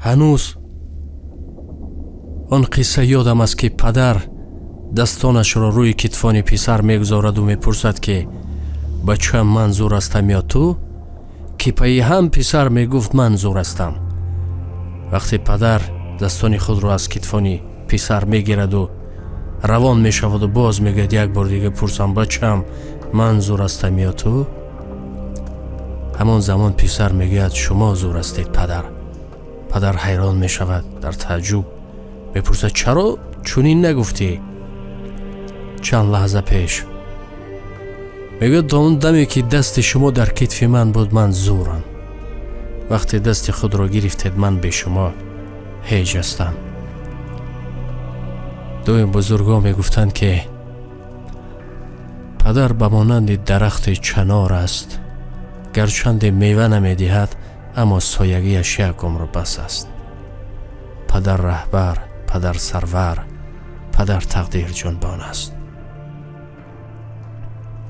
Ҳанӯз он қисса ёдам аст, ки падар дастонашро рӯи китфони писар мегузораду мепурсад, ки бачаам, ман зур ҳастам ё ту? Ки пайи ҳам писар мегуфт: ман зур ҳастам. Вақте падар дастони худро аз китфони писар мегираду равон мешаваду боз мегӯяд: як бор дига пурсам, бачаам, ман зур ҳастам ё ту? Ҳамон замон писар мегӯяд: шумо зур ҳастед, падар. Падар ҳайрон мешавад, дар тааҷҷуб мепурсад: чаро чунин нагуфтӣ чанд лаҳза пеш? Мегӯяд: то он даме ки дасти шумо дар китфи ман буд, ман зурам. Вақте дасти худро гирифтед, ман бе шумо ҳеҷ ҳастам. Дуи бузургҳо мегуфтанд, ки падар ба монанди дарахти чанор аст, гарчанде мева намедиҳад, аммо соягиаш як умр бас аст. Падар раҳбар, падар сарвар, падар тақдир ҷунбон аст.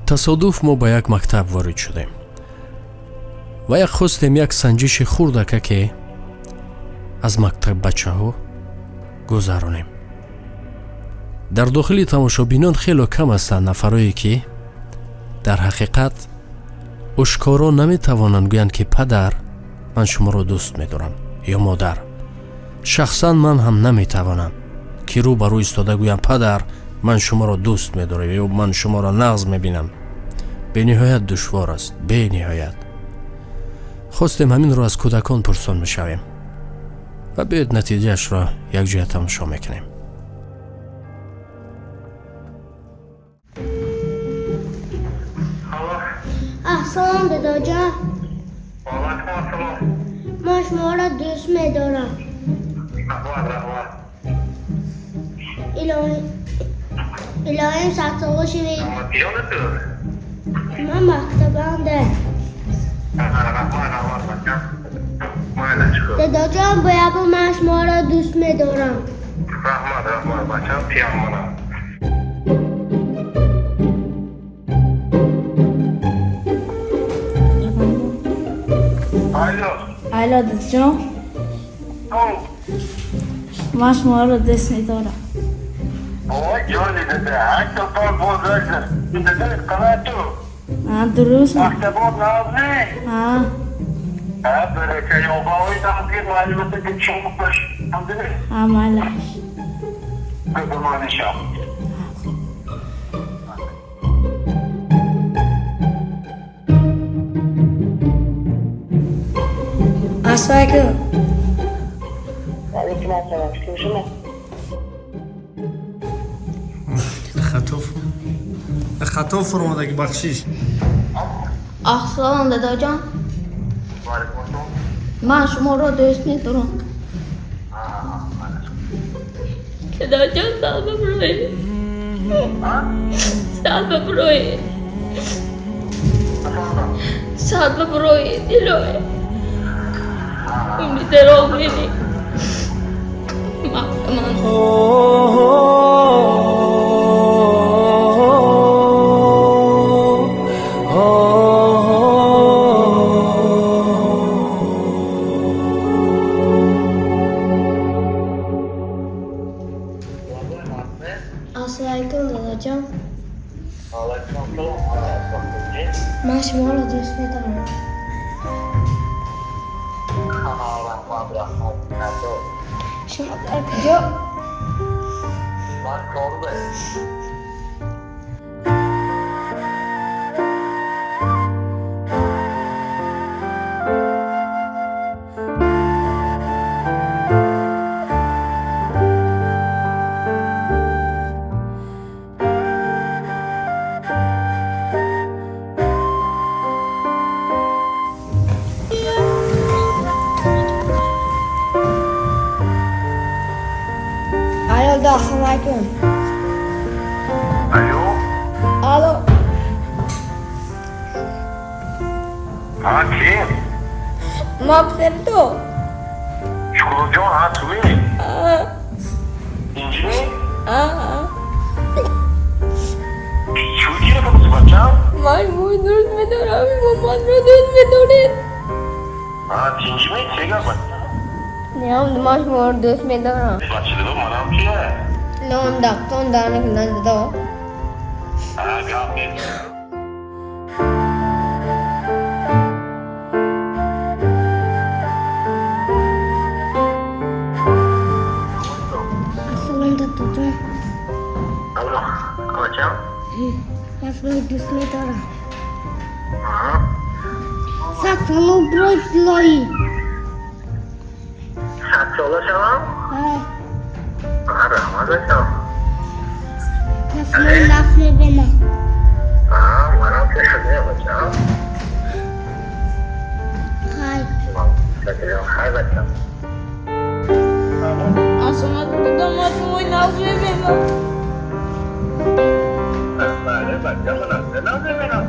Тасодуф мо ба як мактаб ворид шудем ва як хостем як санҷиши хурдака, ки аз мактаббачаҳо гузаронем. Дар дохили тамошобинон хело кам ҳастанд нафарое, ки дар ҳақиқат ошкоро наметавонанд гӯянд, ки падар, ман шуморо дӯст медорам, ё модар. Шахсан ман ҳам наметавонам, ки рӯ ба рӯ истода гӯям: падар, ман шуморо дӯст медорам ё ман шуморо нағз мебинам. Бениҳоят душвор аст, бениҳоят. Хостем ҳаминро аз кӯдакон пурсон мешавем ва биёед, натиҷаашро якҷоя тамошо мекунем. Ассалом, дадоҷон. Ваалайкум ассалом. Ман шуморо дӯст медорам. Раҳмат, раҳмат. Илоҳим садсола шавед. Киёна ту? Ман мактабанда. Раҳмат, раҳмат, бачам. Майла, чиқо. Дадоҷон, боябо ман шуморо дӯст медорам. Раҳмат, раҳмат, бачам, пиям мана. Алло. Алло, дадоҷон. Ман шуморо дӯст медорам. Ой, ҷони дада, ҳашт сол боз дада, қалай ту? Дуруст. Мактабот нағзӣ? Ҳа. Ҳа, барака ёбаои нағзӣ, маълумота ки чун бош. Ҳа, майлаш. Гузамонишам. Ассалому алайкум. Алейкум ассалом. Слушаю. Хато, хато фуромадаги, бахшиш. Ассалом, дадоҷон. Ваалайкум ассалом. Ман шуморо дӯст медорам. Дадоҷон, сал бибурӯед, сал бибурӯед, сал бибурӯед. Илоҳӣ, умри дароз бинӣ. Ман Ассалому алайкум, дадоҷон. Ваалайкум ассалом. Ман шуморо дӯст медорам. Раҳмат, раҳмат. Шумо дар куҷо? Ман корда. Алло, да, ассалому алайкум. Алло. Алло. Ҳа, ким? Ман писари ту. Шукурҷон, ҳа, туи? Инҷи? Чӣ гирифта, бачам? Ман шуморо дӯст медорам, шумо манро дӯст медоред. Ҳа, тинҷими, чега, бачам? Не, ман шуморо дӯст медорам. Бача, манам кия? Лон дактон дар накунад дадо. Гап нест. Ассалом, дадаҷон. Алло, бачам? Ман шуморо дӯст медорам. 100 сола бирой, илоҳӣ. 100 сола шавам? Ҳа. Раҳмат, бачам. Ман шуморо нағз мебинам. Манам ки бачам. Хай. Хай, бачам. Ассалому алайкум, дада, ман шумои нағз мебинам. Бале, бачам, манам нағз мебинам.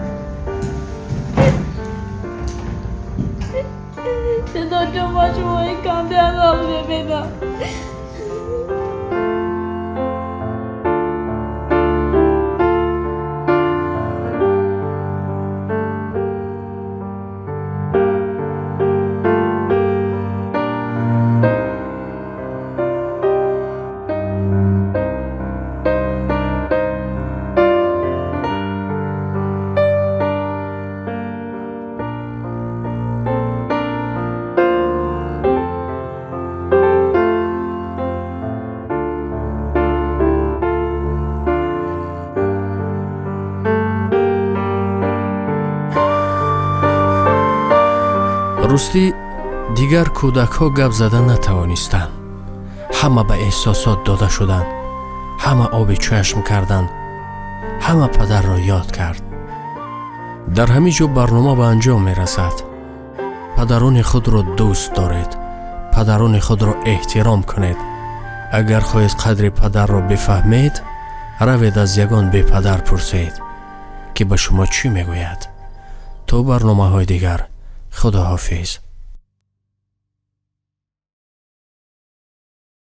Дадаҷон, ман шумои камтар нағз мебинам. Ростӣ, дигар кӯдакҳо гап зада натавонистанд. Ҳама ба эҳсосот дода шуданд, ҳама оби чашм карданд, ҳама падарро ёд кард. Дар ҳамин ҷо барнома ба анҷом мерасад. Падарони худро дӯст доред, падарони худро эҳтиром кунед. Агар хоҳед қадри падарро бифаҳмед, равед аз ягон бепадар пурсед, ки ба шумо чӣ мегӯяд. То барномаҳои дигар, худоҳофиз.